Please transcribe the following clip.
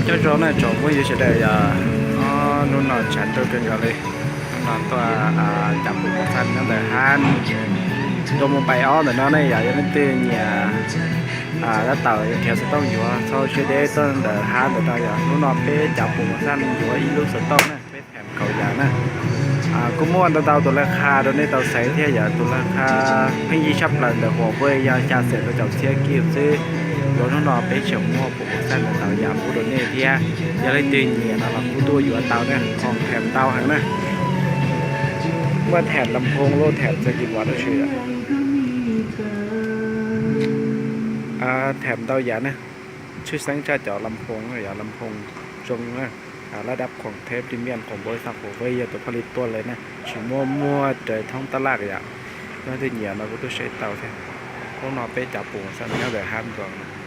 Nyob zoo na tsoom phooj ywg sawv daws yom, hnub no tshav ntuj kawg nkaus li. Hnub no tuaj cav pum mos xaj nyob ntawm hab, tuaj mus pais ob ntawm no ne yom, yog leej twg nyiam tab tom khiav xov tooj yuav txhob siab deb tuaj ntawm hab ntawm no yom. Hnub no peb cav pum mos xaj yuav ib lub xov tooj na, peb tham kaum yam na. Kuj muaj ntau ntau tus laj qha rau nej tau xaiv thiab yom, tus laj qha pheej yig tshaj plaws ntawm Huawei yog xya xees rau caum txhiab kib xwb. Yuav hnub no peb tseem muaj pum mos xaj ntau yam pub rau nej thiab. Yog leej twg nyiam no los kuj tuaj yuav tau na, ho tham ntau heev na. Muaj tham las phoo los tham txog kis pom tab sis tham ntau yam na. Tshwj xeeb tshaj cov las phoo, yog las phoo zoo na, lab dab khoom theb li miaj khoom npau xaj khoom vej yog tus pha li tuaj lawm na, tsis muaj muag raws thoob tab laj yom. Leej twg nyiam no kuj tuaj saib tau thiab. Hnub no peb cav pum mos xaj nyob ntawm hab nroo.